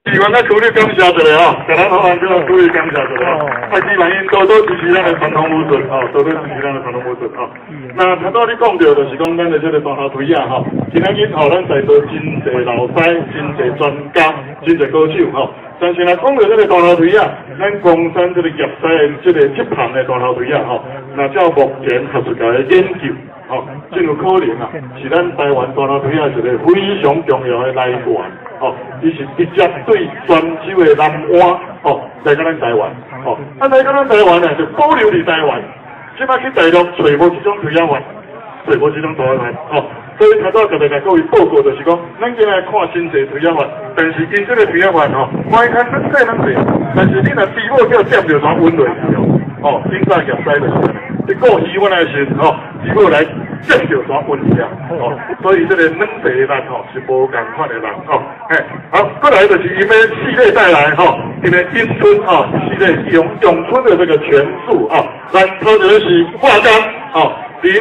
議員佮區里感謝一下吼，共咱好安怎區里感謝一下吼。啊，希望𪜶多多支持咱的傳統武術，吼，多多支持咱的傳統武術吼。那頭拄仔你講著就是講咱的這個大頭推仔吼，今仔日吼咱在座真濟老師、真濟專家、真濟高手吼。但是若講著這個大頭推仔，咱岡山這個業師的這個這旁的大頭推仔吼，若照目前學術界的研究，吼，真有可能啊，是咱台灣大頭推仔一個非常重要的來源。吼，伊是直接對泉州的南灣，吼，來到咱台灣，吼，啊來到咱台灣呢，就保留佇台灣。這擺去大陸揣無這種推仔法，揣無這種推仔法，吼，所以頭拄仔特別共各位報告就是講，咱今日看真濟推仔法，但是𪜶這個推仔法吼，看較軟細軟細，但是你若豬母叫掂著，怎穩落去哦？吼，頂早業師就是按呢，你顧魚丸的時陣，吼，豬母來掂著怎穩去啊？吼，所以這個軟細的力吼是無仝款的力，吼，嘿，好，過來就是𪜶的系列帶來吼，𪜶的詠春吼，系列詠詠春的這個拳術啊，來，頭一個是華岡，吼，林。